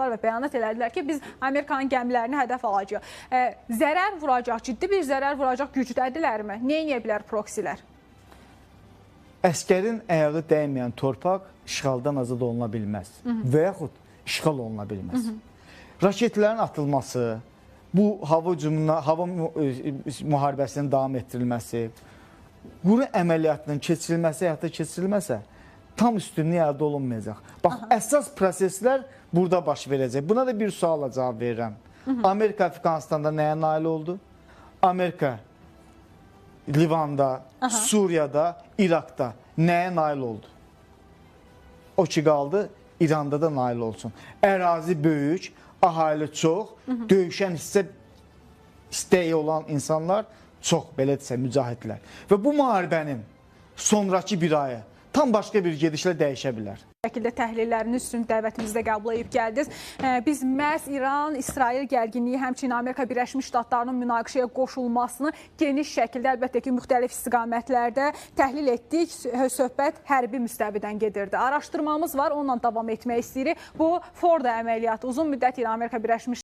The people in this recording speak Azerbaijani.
çıxdılar və bəyanat elədilər ki, biz Amerikanın gəmilərini hədəf alacağıq. Zərər vuracaq, ciddi bir zərər vuracaq gücdədirlərmi? Nə edə bilər proksilər? Əskərin ayağı dəyməyən torpaq işğaldan azad oluna bilməz və yaxud işğal oluna bilməz. Raketlərin atılması, bu hava hücumuna, hava müharibəsinin davam etdirilməsi, quru əməliyyatının keçirilməsi, həyata keçirilməsə tam üstünlük əldə olunmayacaq. Bax, əsas proseslər burada baş verəcək. Buna da bir sualla cavab verirəm. Amerika Əfqanistanda nəyə nail oldu? Amerika Livanda, Suriyada, İraqda nəyə nail oldu? O ki qaldı, İranda da nail olsun. Ərazi böyük, əhali çox, döyüşən hissə istəyi olan insanlar çox, belə desə, mücahidlər. Və bu müharibənin sonrakı bir ayı tam başqa bir gedişlə dəyişə bilər. Şəkildə təhlilləriniz üçün dəvətimizdə qəbul edib gəldiniz. Biz məhz İran, İsrail gərginliyi, həmçinin Amerika Birləşmiş Ştatlarının münaqişəyə qoşulmasını geniş şəkildə, əlbəttə ki, müxtəlif istiqamətlərdə təhlil etdik. Söhbət hərbi müstəvidən gedirdi. Araşdırmamız var, onunla davam etmək istəyirik. Bu, Fordo əməliyyatı uzun müddət İran, Amerika Birləşmiş